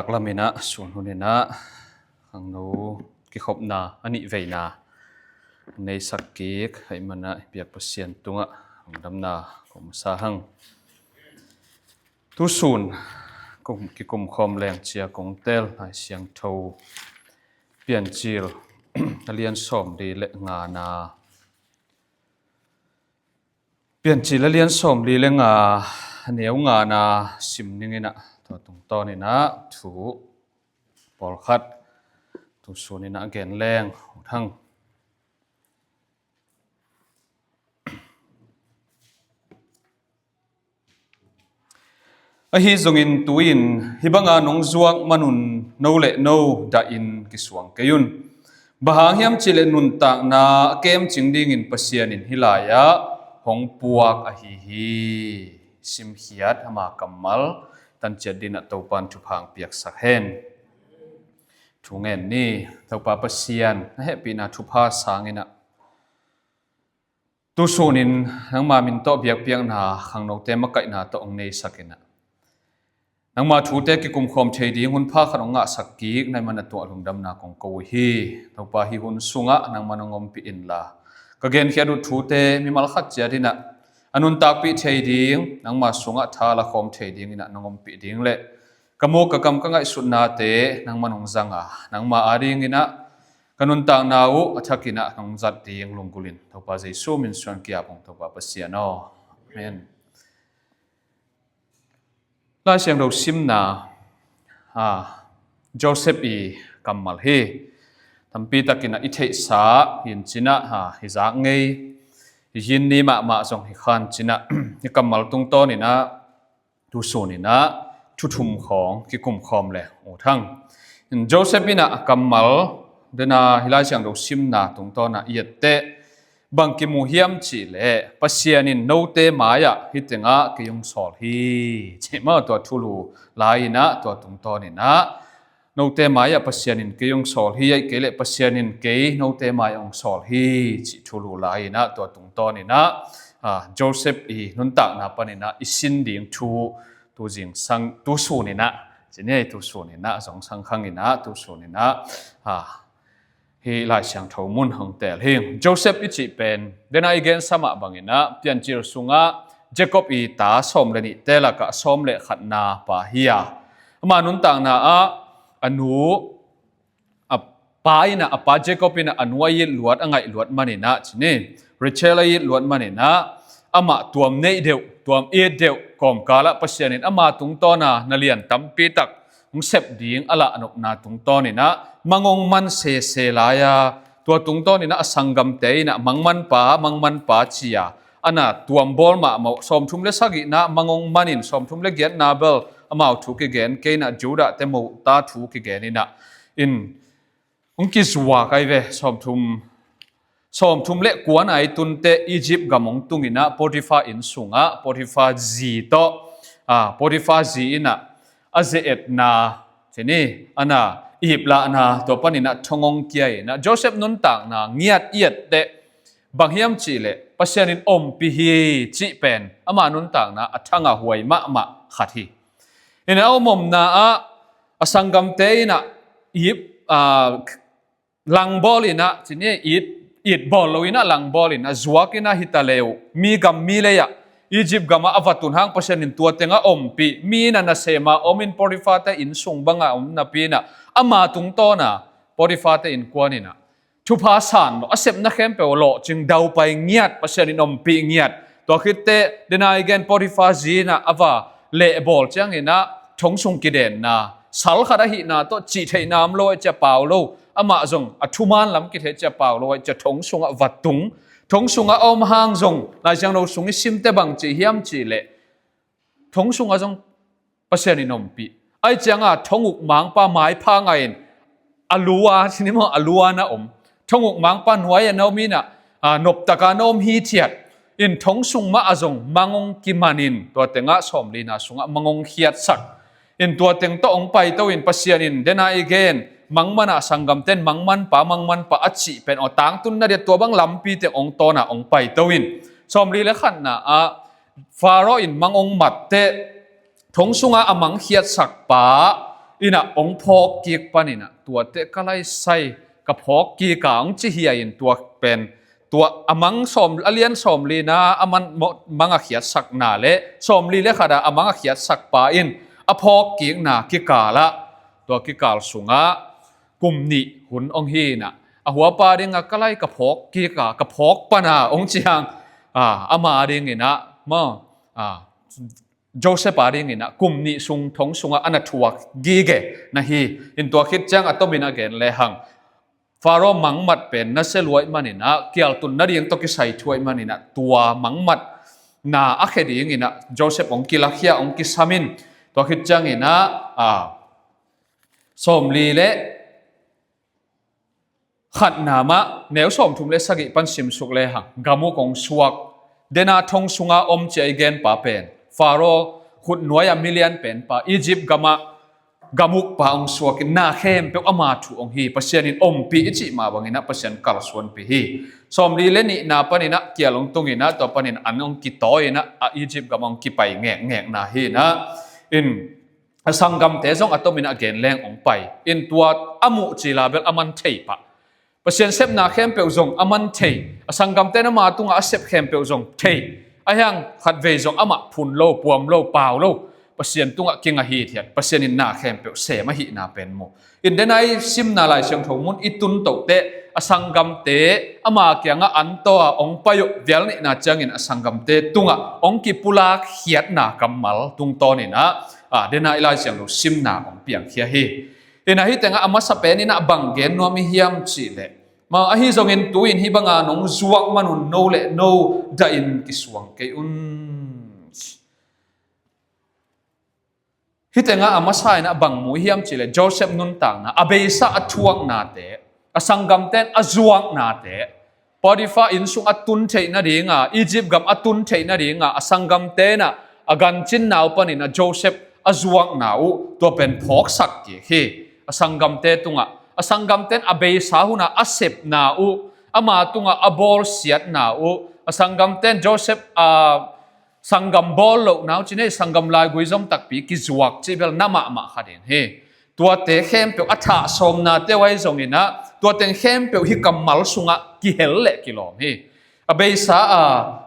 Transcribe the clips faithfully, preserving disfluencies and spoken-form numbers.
Taklam inah, sun hun inah, khangno kikhopna a nih veina neisak kik ahih manah i biak Pasian tungah lungdamna kong masa hang. Tusun kum, kikumkhawm leng cia kong tel Lai Siangtho Piancil a lian sawmli le ngana. Piancil a lian sawmli le nga, a neu ngana sim ning inah, tua tungtawn inah thu pawlkhat tusun inah gen leng ut hang. Ahi zongin tu-in hih banga nong zuak manun no le no dahin kisuang kei un. Bang hang hiam cihleh nuntakna a kemcing dingin Pasian in hih lai-ah hong puak ahi hi. Simkhiat ama kammal tanciat dinah Topan thupha hong piaksak hen. Thu ngen ni. Topa Pasian, na hehpihna thupha sanginah tusunin nangma min tawh biakpiakna, khangnote makaihna tawh hong neisak inah, nangma thute kikumkhawm thei ding hunpha khat hong ngahsak kik na hih manah tua lungdamna kong ko uh hi. Topa, hih hun sungah nangma nong ompih inla, ka genkhiat uh thute mimal khat ciat inah a nuntakpih thei ding, nangma sungah tha la khawm thei ding inah nong ompih ding le ka muk ka kam ka ngaihsutnate nangma nong zanga, nangma ading inah ka nuntakna uh a thak inah nong zat ding lunggulhin Topa Jesu min suang kiap ung, Topa Pasian aw. Amen. Lai Siangtho simna, a, Joseph i kammal hi. Tampi takin ah i theihsa hi in cinah, a, i zak ngei, i yin ni mahmah zong hi khan cinah, i kammal tungtawn inah tusun inah thu thum khawng kikumkhawm le ut hang. Joseph inah a kammal dena hih Lai Siangtho simna tungtawn ah i etteh bang kimu hiam cihleh, Pasian in note mai-ah hih tengah kei hong sawl hi, cih mah tua thulu lai inah tua tungtawn inah note mai-ah Pasian in kei hong sawl hi, ahih kei leh Pasian in kei note mai-ah hong sawl hi, cih thulu lai inah tua tungtawn inah, a, Joseph i nuntakna pan inah i sin ding thu tu zingsang, tusun inah, ci ni, tusun inah zong sang khang inah, tusun inah, a, hih Lai Siangtho mun hong tel hi. Joseph i cih pen dena i gensa mah bang inah Piancil sungah Jacob i ta sawm le nihte lakah sawm le khatna pa hi a, ama nuntakna ah a nu, a pa inah, a pa Jacob inah a nu a it luat, a ngaih luat man inah ci ni, Rachel a it luat man inah amah tuam neih deuh, tuam it deuh kawmkalah Pasian in ama tungtawn a na lian tampi tak hong sep ding a lahnopna tungtawn inah mang hong man sese lai a, tua tungtawn inah a sanggamte inah mangmanpa, mangmanpa ci a, a na tuambawl mahmah uh, sawmthum le sagihna mang hong man in sawmthum le giatna bel amau thu kigen kei inah Judahte mawhta thu kigen inah in hong kizuak ahi ve. Sawmthum, sawmthum le kua nai tunteh Egypt gam hong tung inah Potiphar inn sungah Potiphar zi tawh, a, Potiphar zi inah a ze-etna ci ni, a na iplahna tua pan inah thong hong kia inah Joseph nuntakna ngiat i etteh bang hiam cihleh Pasian in ompih hi cih pen ama nuntakna a thang a huai mahmah khat hi. Inah a om omna ah a sanggamte inah ip, a, langbawl inah ci ni, it, it bawl lo inah langbawl inah zuak inah hi ta le uh, mi gam mi lei ah Egypt gamah a va tun hang Pasian in tua tengah ompih, mi inah nasem a om in Potiphar-te inn sung bangah om napi inah ama tungtawn a Potiphar-te innkuan inah thupha san lo, a sepna khempeuh lawhcing, daupai ngiat, Pasian in ompih ngiat. Tua khitteh dena i gen Potiphar zi inah a va lehbawl ciang inah thong sung kidenna, sal khat ahihna tawh cih theihna om lo ahih ciah pau lo, amah zong a thuman lam kitheih ciah pau lo ahih ciah thong sungah va tung. Thong sungah a om hang zong Lai Siangtho sung i simte bang ci hiam cihleh thong sungah zong Pasian in ompih. Ahih cianga thong uk mangpa maipha ngah in a lu a, ci ni maw, a lu a na om. Thong uk mangpa nuai a na om inah, a, noptaka na om hithiat in thong sung mah ah zong mang hong kiman in tua tengah sawmlina sungah mang hong khiatsak. In tua teng tawh hong paito in Pasian in dena i gen mangman ah sanggamten mangmanpa, mangmanpa a cih pen aw tangtunna dia tua bang lampi teng hong tawn ah hong paito in sawmli le khatna ah Pharaoh in mang hong matteh thong sungah a mangkhiatsak pa inah hong phawk kik paninah tuate ka laisai ka phawk kik a hong ci hiai in tua pen tua a mang sawm a lian sawmlina a man mang a khiatsakna le sawmli le khata a mang a khiatsakpa in a phawk kikna kikalah tua kikal sungah kum nih hun hong hi inah a huapa ding a ka lai ka phawk kik a ka phawk pana hong ci hang ama ding inah maw Joseph a ding inah kum nih sung thong sungah a na thuak gige na hi. In tua khit ciang a tomin a gen lehang Pharaoh mangmat pen na sia luai maninah kialtun nading tawh kisai thuai maninah tua mangmat na a khe ding inah Joseph hong kilakhia hong kisamin tua khit ciang inah sawmli le khatna mah neu sawmthum le sagih pan simsuk lehang gamuk hong suak dena thong sunga om cia i genpa pen Pharaoh khutnuai a milian penpa Egypt gamah gamukpa hong suakin na khempeuh ama thu hong hi. Pasian in ompih i cih mah banginah Pasian kalsuanpih hi. Sawmli le nihna paninah kial hong tunginah tua panin an hong kitawi inah a Egypt gamah hong kipai ngekngekna hi inah in a sanggamte zong a tomin a gen leng hong pai in tua a muh cila bel a man thei pah. Pasian sepna khempeuh zong a man thei a sanggamte nama tungah a sep khempeuh zong thei a hiang khatvei zong amah phun lo puam lo pau lo Pasian tungah kinga hithiat Pasian in na khempeuh sem ahihna pen mu. In dena i simna Lai Siangtho mun i tun tohteh a sanggamte ama kiangah an taw a hong pai uh vial nihna ciangin a sanggamte tungah hong kipulak khiatna kammal tungtawninah dena i Lai Siangtho simna hong piangkhia hi. Inah hih tengah a masa peninah bang gen nuam i hiam cihleh maw ahi zongin tu-in hih banga nong zuak manun no le no dahin kisuang kei un. Hih tengah a masa inah bang mu hiam cihleh Joseph nuntakna a beisa a thuaknate a sanggamten a zuaknate Potiphar innsung a tun theih nadinga Egypt gam a tun theih nadinga a sanggamte inah a gancinnau panin a Joseph a zuakna uh tua pen phawksak kik hi. A sanggamte tungah a sanggamten a beisa huna a sepna uh ama tungah a bawlsiatna uh a sanggamten Joseph a sanggam bawl lohna uh cin hei sanggam laigui zom takpi kizuak cih bel na mahmah khat in hi. Tuate khempeuh a thah sawmnate uh ahi zonginah tuateng khempeuh hih kammal sungah kihel le kilawm hi. A beisa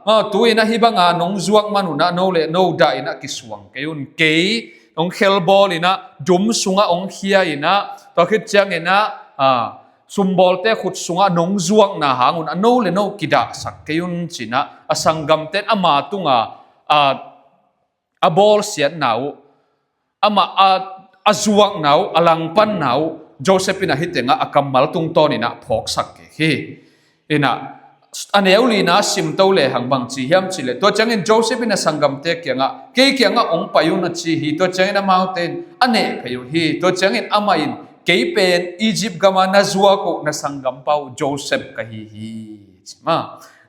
a tu-in ahi banga nong zuak manunah no le no dahinah kisuang kei un kei nong khelbawl inah dum sungah hong khia inah tua khit cianginah sumbawlte khut sungah nong zuakna hangun a no le no kidahsak kei un cinah a sanggamten ama tunga a bawlsiatna uh amah a zuakna uh a langpanna uh Joseph inah hih tengah a kammal tungtawninah phawksak kik hi. Inah a neu lina simto lehang bang ci hiam cihleh tua ciangin Joseph in a sanggamte kiangah kei kiangah hong pai un a ci hi. Tua ciangin amaute in a neh phei uh hi. Tua ciangin amah in kei pen Egypt gama na zuak uh na sanggampa uh Joseph ka hi hi.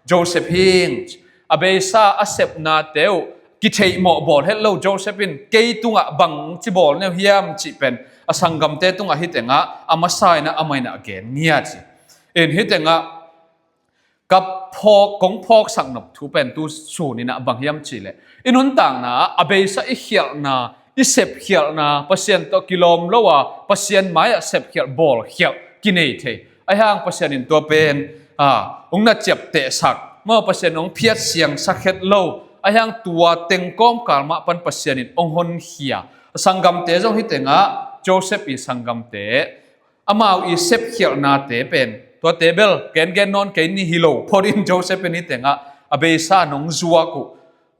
Joseph hing a beisa a sepnate uh kitheihmawh bawl het lo Joseph in kei tungah bang ci bawl neu hiam cih pen a sanggamte tungah hih tengah a masa inah amah inah a gen ngiat hi. In hih tengah ka phawk kong phawksak nop thu pen tu suninah bang hiam cihleh i nuntakna a beisa i khialhna i sepkhialhna Pasian tawh kilawm lo a Pasian mai-ah sepkhialh bawlkhialh kinei thei ahi hang Pasian in tua pen hong na ciaptehsak maw Pasian in hong phiatsiangsak het lo ahi hang tua teng kawmkal mah pan Pasian in hong honkhia. A sanggamte zong hih tengah Joseph i sanggamte amau i sepkhialhnate pen tuate bel gengen nawn kei ni hi lo phot in Joseph in hih tengah a beisa nong zuak uh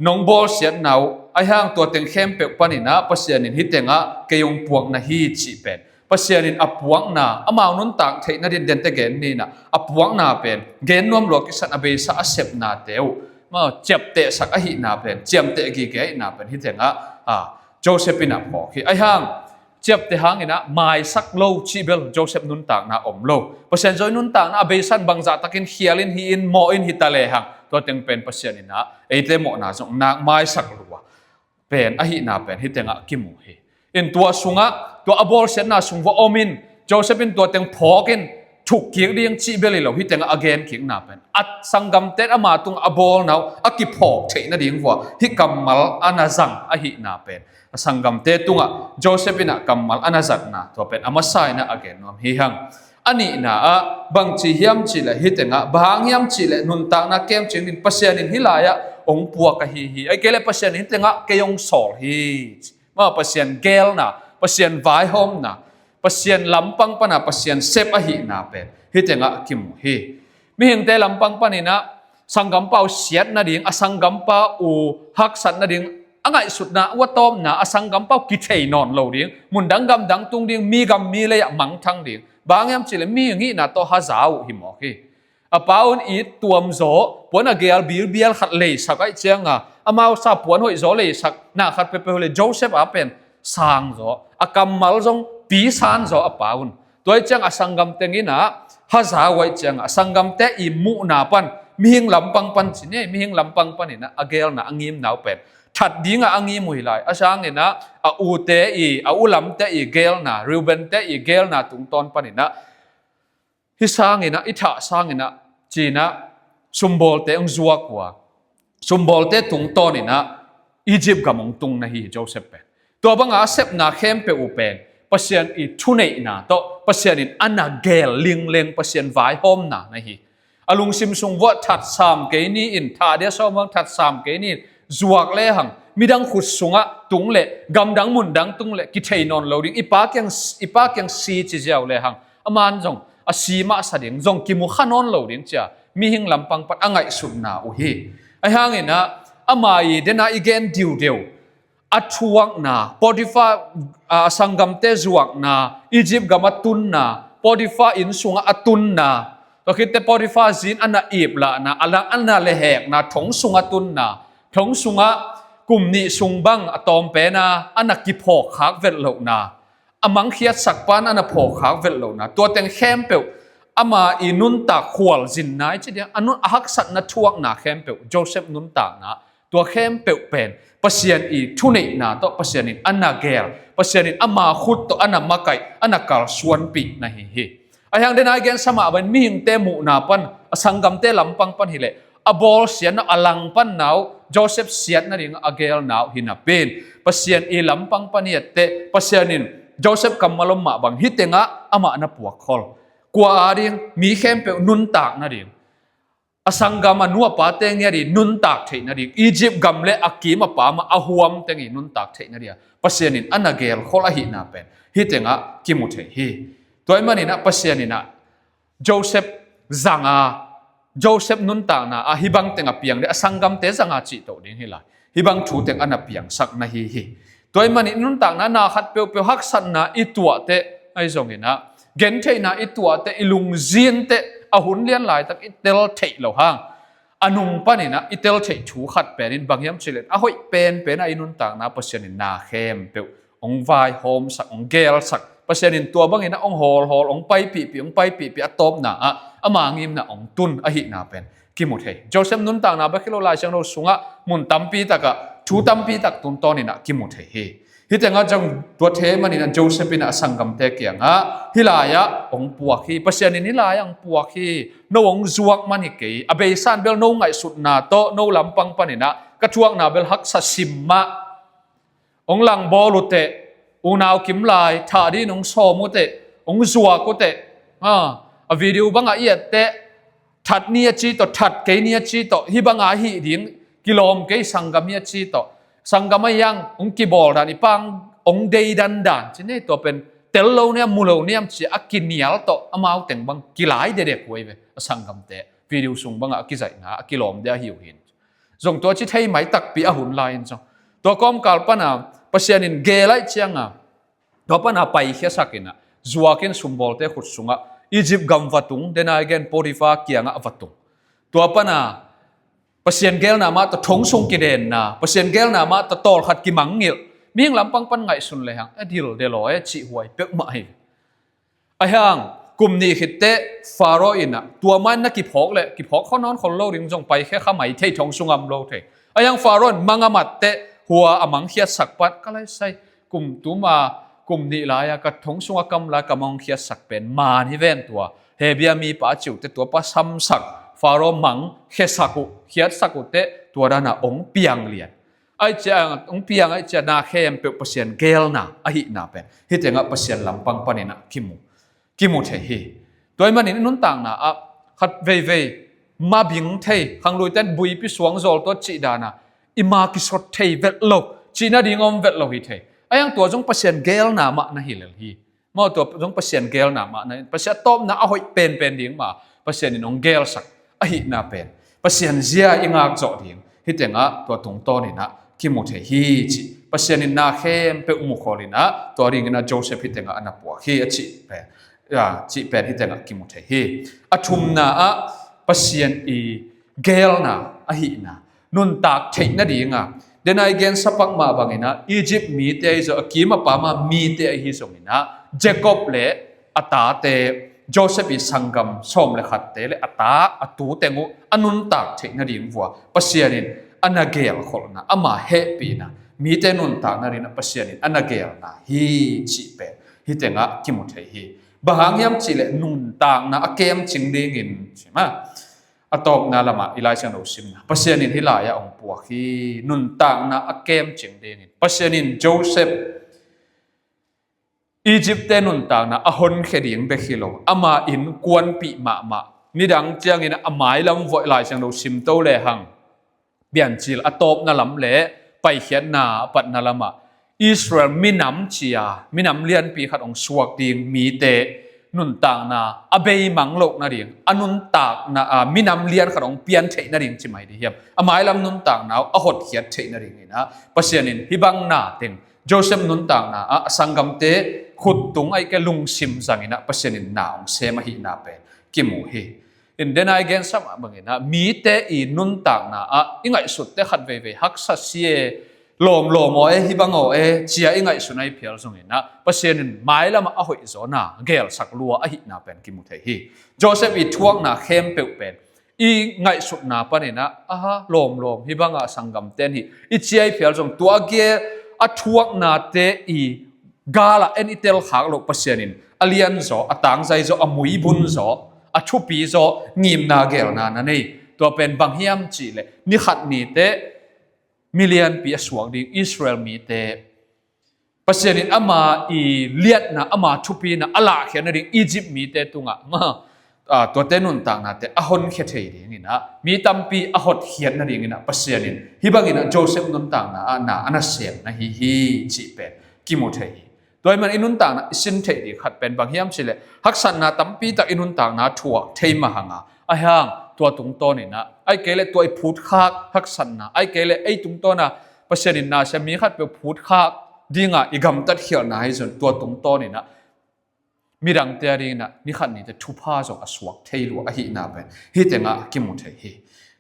nong bawlsiatna uh ahi hang tua teng khempeuh paninah Pasian in hih tengah kei hong puak na hi cih pen Pasian in a puakna amau nuntak theih nadin dente gen ninah a puakna pen gen nuam lua kisan a beisa a sepnate uh maw ciaptehsak ahihna pen ciamteh gige ahihna pen hih tengah Joseph inah phawk hi. Ahi hang ciapteh hanginah maisak lo cih bel Joseph nuntakna om lo. Pasian zaw i nuntakna a beisa in bangzah takin khial in hi in mawh in hi ta lehang tua teng pen Pasian inah eite mawhna zong nak maisak lua pen ahihna pen hih tengah kimu hi. In tua sungah tua a bawlsiatna sung va om in Joseph in tua teng phawk in thuk kik ding cih bel hi lo, hih tengah a gen kikna pen a sanggamte ama tungah a bawlna uh a kiphawk theih nading vua hih kammal a na zang ahihna pen a sanggamte tungah Joseph in ah kammal a na zatna tua pen a masa in ah a gen nuam hi hang. A nihna ah bangci hiam cihleh hih tengah bang hang hiam cihleh nuntakna kemcing in Pasian in hih lai-ah hong puak ahi hi. Ahih kei leh Pasian in hih tengah kei hong sawl hi. Mah Pasian geelna, Pasian vaihawmna, Pasian lampang pana Pasian sep ahihna pen hih tengah kimu hi. Mihingte lampang panin ah sanggampa uh siat nading, a sanggampa uh haksat nading a ngaihsutna uh a tawpna, a sanggampa uh kithei nawn lo ding, mundang gamdang tung ding, mi gam mi lei-ah mangthang ding, bang hang hiam cihleh mihing hihna tawh haza uh hi mawk hi. A pa un it tuam zaw, puan a geel bilbial khat leisak ahih ciangin amau sa puan hoih zaw leisakna khat peuhpeuh uh leh Joseph a pen sang zaw, a kammal zong pisan zaw a pa un. Tua ahih ciangin a sanggam teng in ah haza uh ahih ciangin a sanggamte i muhna pan, mihing lampang pan ci ni, mihing lampang panin ah a geelna a ngimna uh pen that dingin a ngim uh hi lai. A sangin ah a ute i, a u lamte i geelna, Reubente i geelna tungtawn panin ah hih sangin ah, i thah sangin ah ci-in ah sumbawlte hong zuak uh a, sumbawlte tungtawnin ah Egypt gam hong tung na hi hi Joseph pen. Tua banga a sepna khempeuh uh pen Pasian i thuneihna tawh Pasian in a na geel lingleng, Pasian vaihawmna na hi. A lungsim sung vuah that sam kei ni in, thah dia sawm hang that sam kei ni in, zuak lehang midang khut sungah tung leh, gamdang mundang tung leh kithei nawn lo ding, i pa kiang, i pa kiang si ci ziau lehang aman zong a si mahsa ding, zong kimu kha nawn lo ding ci-a mihing lampang pan a ngaihsutna uh hi. Ahih hangin ah ama i den a i gen diudeu a thuakna, Potiphar, a, sanggamte zuakna, Egypt gam a tunna, Potiphar inn sungah a tunna, tua khitteh Potiphar zi in a na iplahna, a lang a na lehhekna, thong sungah tunna, thong sungah kum nih sung bang a tawm pen a a na kiphawk khak velh lohna, a mangkhiatsak pan a na phawk khak velh lohna, tua teng khempeuh ama i nuntak khualzinna i ci dia, a nun, a haksatna thuakna khempeuh Joseph nuntakna, tua khempeuh pen Pasian i thuneihna tawh Pasian in a na geel, Pasian in ama khut tawh a na makaih, a na kalsuanpih na hi hi. Ahih hang den a i gensa mah bangin mihingte muhna pan, a sanggamte lampang pan hileh a bawlsiatna uh, a langpanna uh, Joseph siat nading a geelna uh hi napi-in, Pasian i lampang pan i etteh Pasian in Joseph kammal om mah bang hih tengah amah na puak khol. Kua a ding? Mi khempeuh nuntak nading, a sanggam a nu a pate ngiat i nuntak theih nading, Egypt gam leh a kim a pam a huam teng i nuntak theih nading a Pasian in a na geel khol ahihna pen hih tengah kimu thei hi. Tua ahih manin ah Pasian in ah Joseph zanga, Joseph nuntakna ah hih bang teng a piang ding, a sanggamte zanga cihtoh ding hi lai. Hih bang thu teng a na piangsak na hi hi. Tua ahih manin nuntakna na khat peuhpeuh haksatna i tuahteh ahi zongin ah, gentheihna i tuahteh, i lungzinteh, a hun lian laitak i tel theih loh hang, a nung panin ah i tel theih thu khat pen in bang hiam cihleh a hoih penpen a i nuntakna Pasian in na khempeuh hong vaihawmsak, hong geelsak, Pasian in tua bangin ah hong hawlhawl, hong paipihpih, hong paipihpih, a tawpna ah ama ngimna hong tun ahihna pen kimu thei. Joseph nuntakna bek hi lo, Lai Siangtho sungah mun tampi takah thu tampi tak tungtawnin ah kimu thei hi. Hih tengah zong tua thei manin ah Joseph in ah a sanggamte kiangah hih lai-ah hong puak hi, Pasian in hih lai-ah hong puak hi, no hong zuak man hi kei, a beisa in bel no ngaihsutna tawh, no lampang panin ah ka thuakna bel haksa sim mah. Hong langbawl uh teh, unau kim lai, thah dingin hong sawm uh teh, hong zuak uh teh, a, a video bangah i etteh, that ni a ci tawh, that kei ni a ci tawh, hih banga hih ding kilawm kei sanggam hi a ci tawh, sanggam a hiang hong kibawl dan i pang hong dei dandan ci ni, tua pen tel lo niam, mu lo niam ci a kinial tawh amau teng bang kilai dedek uh hi ve, a sanggamte video sung bangah a kizaihna a kilawm dia hi uh hi. Zong tua ci thei mai takpi a hun lai-in zong. Tua kawmkal pana Pasian in geel ahih cianga tua pana paikhiasak in ah, zuakin sumbawlte khut sungah Egypt gam va tung, den a i gen Potiphar kiangah va tung. Tua pana Pasian geelna mah tawh thong sung kidenna, Pasian geelna mah tawh tawlkhat kimangngilh, mihing lampang pan ngaihsun lehang a dil delaw e cih huai peuhmah hi. Ahih hang kum nih khitteh Pharaoh in ah tua mah in na kiphawk leh kiphawk khol nawn khol lo ding, zong paikhia kha mai thei, thong sung a om lo thei. Ahih hang Pharaoh in mang a matteh hua a mangkhiatsak pan, ka laisai, kum tuma kum nih lai-a ka thong sungah kam lai ka mang hong khiatsak pen man hi ven tua. Hebia mipa a ciute tua pa samsak, Faro mang khiasak uh, khiatsak uh teh tua dana hong piang lian. Ai cia hong piang ai cia na khempeuh Pasian geelna ahihna pen hih tengah Pasian lampang paninah kimu kimu thei hi. Tua ahih manin i nuntakna ah khat veivei mabing thei, khangluite buipi suang zawl tua cih dana i ma kisot thei vet lo, cih nading om vet lo hi thei. Ahi hang tua zong Pasian geelna mah na hi lel hi. Maw, tua zong Pasian geelna mah na hi. Pasian a tawpna a hoih penpen ding mah Pasian in hong geelsak ahihna pen Pasian zia i ngak zawh ding hih tengah tua tungtawninah kimu thei hi cih. Pasian in na khempeuh mukhawlinah tua dinginah Joseph hih tengah a na puak hi a cih pen, a, cih pen hih tengah kimu thei hi. A thumna ah Pasian i geelna ahihna nuntak theih nadinga, denai gensa pak mah banginah Egypt mite ahi zong, a kim a pam a mite ahi zonginah Jacob le a tate, Joseph i sanggam sawm le khatte le a ta, a tu teng uh a nuntak theih nading vua Pasian in a na geelkholhna, ama hehpihna, mite nuntak nadinah Pasian in a na geelna hi cih pen hih tengah kimu thei hi. Bang hang hiam cihleh nuntakna a kemcing dingin, ci mah, a tawpna lamah i Lai Siangtho simna Pasian in hih lai-ah hong puak hi. Nuntakna a kemcing dingin Pasian in Joseph Egypt-te nuntakna a honkhia ding bek hi lo, ama innkuanpih mahmah, nidang ciangin a mailam vuah i Lai Siangtho simto lehang Piancil a tawpna lam le paikhiatna a patna lamah Israel minam cia, minam lianpi khat hong suak ding mite nuntakna a beimang loh nading, a nuntakna, a, minam lian khat hong pian theih nading ci mai dih hiam, a mailam nuntakna uh a hotkhiat theih nadinginah Pasian in hih bang na teng Joseph nuntakna ah a sanggamte khuttung ahih kei leh lungsim zanginah Pasian in na hong sem ahihna pen kimu hi. In denai gensa mah banginah mite i nuntakna ah i ngaihsutte khat veivei haksa si e, lawmlawm aw e, hih bang aw e, cia i ngaihsun ahi phial zonginah Pasian in mailamah a hoihzawna geelsak lua ahihna pen kimu thei hi. Joseph i thuakna khempeuh pen i ngaihsutna paninah, aha, lawmlawm hih banga sanggamte hi i cia ahi phial zong tua a gel a thuaknate i galah en i telkhak loh Pasian in a lianzaw, a tangzaizaw, a muibunzaw, a thupizaw ngimna geelna na nei. Tua pen bang hiam cihleh ni khat nite milianpi a suak ding Israel mite Pasian in ama i liatna, ama thupina a lahkhiat nading Egypt mite tungah, a, tuate nuntaknate a honkhia thei dinginah mi tampi a hotkhiat nadinginah Pasian in hih banginah Joseph nuntakna ah na a na sem na hi hi cih pen kimu thei hi. Tua ahih man i nuntakna i sin theih ding khat pen bang hiam cihleh haksatna tampi tak i nuntakna thuak thei mah hanga, ahi hang tua tungtawninah ahih kei leh tua i phutkhak haksatna, ahih kei leh ei tungtawna Pasian in na sem mi khat peuh phutkhak dinga i gamtat khialhna ahi zong tua tungtawninah midangte a dinginah ni khat nite thupha zong a suak thei lua ahihna pen hih tengah kimu thei hi.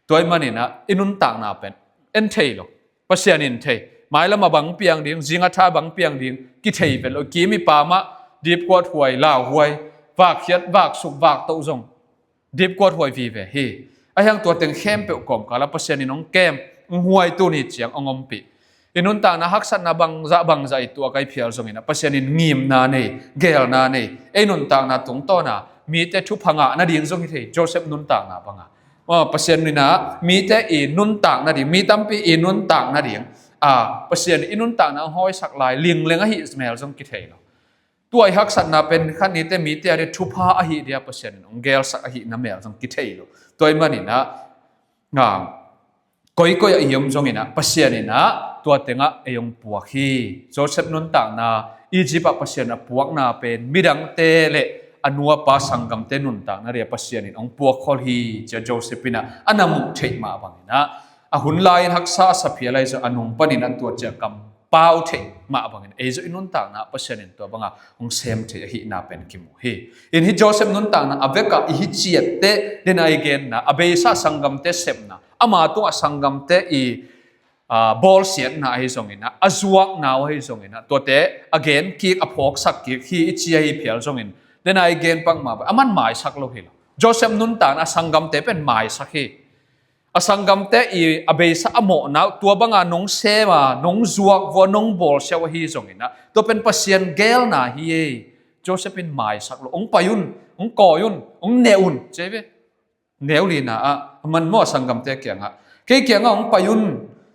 Tua ahih maninah i nuntakna pen en thei lo, Pasian in thei. Mailam a bang piang ding, zing a tha bang piang ding kithei vet lo. Kim i pam ah dipkuat huai, lauhuai, vakkhiat, vaksuk, vaktoh zong dipkuat huai vive hi. Ahi hang tua teng khempeuh kawmkala Pasian in hong kem, hong huai, tuni ciang hong ompih. I nuntakna haksatna bangzah bangzah i tuak ahi phial zonginah Pasian in ngimna nei, geelna nei. Ei nuntakna tungtawna mite thupha ngah nading zong hi thei, Joseph nuntakna banga. Aw, Pasian inah mite i nuntak nading, mi tampi i nuntak nading, a, Pasian i nuntakna hong hawisak lai lingleng ahih mel zong kithei lo. Tua i haksatna pen khat nite mite a ding thupha ahih dia Pasian in hong geelsak ahihna mel zong kithei lo. Tua ahih maninah, nga, koikoi ah i om zonginah Pasian inah tua tengah ei hong puak hi. Joseph nuntakna, Egypt ah Pasian a puakna pen midangte le a nu a pa sanggamte nuntakna dia Pasian in hong puakkhol hi cia Joseph inah a na muh theih mah banginah a hun lai-in haksa a sa phial ahi zong a nung paninah tua cia kam pau theih mah bangin ei zong i nuntakna Pasian in tua banga hong sem thei ahihna pen kimu hi. In hih Joseph nuntakna a vekah i hi ciatteh denai genna, a beisa sanggamte sepna, ama tungah sanggamte i, a, bawlsiatna ahi zonginah, a zuakna uh ahi zonginah tuate a gen kik, a phawksak kik hi i ci ahi phial zongin denai gen pak mah bang a man maisak lo hi lo. Joseph nuntakna a sanggamte pen maisak hi. a sanggamte i a beisa a mawhna uh tua banga nong sem a, nong zuak vua, nong bawlsia uh ahi zongin ah, tua pen Pasian geelna hi ei. Joseph in maisak lo, hong pai un, hong kawi un, hong neh un, ci ei ve. Neu lina ah, a man maw a sanggamte kiangah, kei kiangah hong pai un,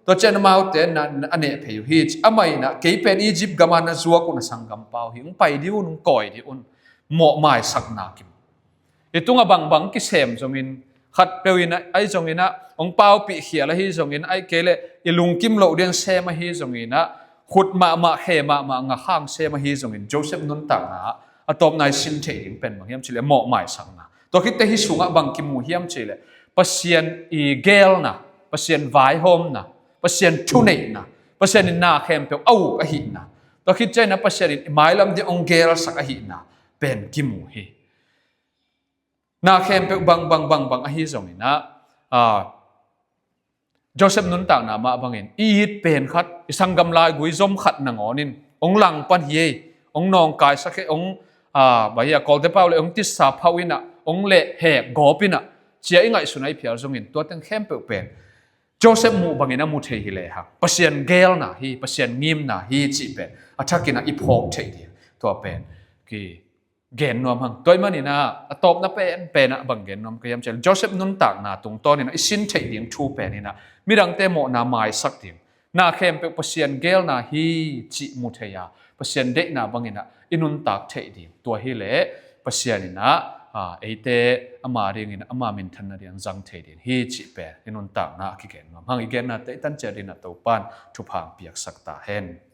tua ciang amaute na, na, a neh phei uh hi, ci. Amah in ah, kei pen Egypt gama na zuak un a sanggampa uh hi, hong pai dih un, hong kawi dih un, mawh maisakna kim. I tungah bangbang kisem zongin, khatpeuh in ah, ahi zongin ah, hong paupih khial ahi zongin, ahih kei leh i lungkim loh ding sem ahi zongin ah, khut mahmah, khe mahmah, ngakhang sem ahi zongin, Joseph nuntakna ah a tawpna i sin theih ding pen bang hiam cih leh mawh maisakna. Tua khit teh hih sungah bang kimu hiam cih leh Pasian i geelna, Pasian vaihawmna, Pasian thuneihna, Pasian in na khempeuh a uk ahihna. Tua khit ciangin ah Pasian in i mailam ding hong geelsak ahihna pen kimu hi. Na khempeuh bang, bang, bang, bang ahi zongin ah, ah, Joseph nuntakna mah bangin i it pen khat, i sanggam laigui zom khat nangawn in hong langpan hi ei, hong nawngkaisak hi ei, hong, ah, bang hiam, Kawlte pau leh hong tisa phauh in ah, hong lehhek gawp in ah, ci-a i ngaihsun a i phial zongin, tua teng khempeuh pen Joseph muh bangin a mu thei hi lehang, Pasian geelna hi, Pasian ngimna hi cih pen a thakin ah i phawk theih ding, tua pen ki gen nuam hang. Tua ahih manin ah, a tawpna penpen ah bang gen nuam ka hiam cih leh, Joseph nuntakna tungtawnin ah i sin theih ding thu pen in ah, midangte mawhna maisak ding, na khempeuh Pasian geelna hi cih mu thei a, Pasian deihna bangin ah i nuntak theih ding, tua hi leh Pasian in ah, ah, eite ama dingin, ama minthanna ding zang thei ding hi cih pen i nuntakna ah kigen nuam hang. I genna teh tan ciat in ah Topan thupha hong piaksak ta hen.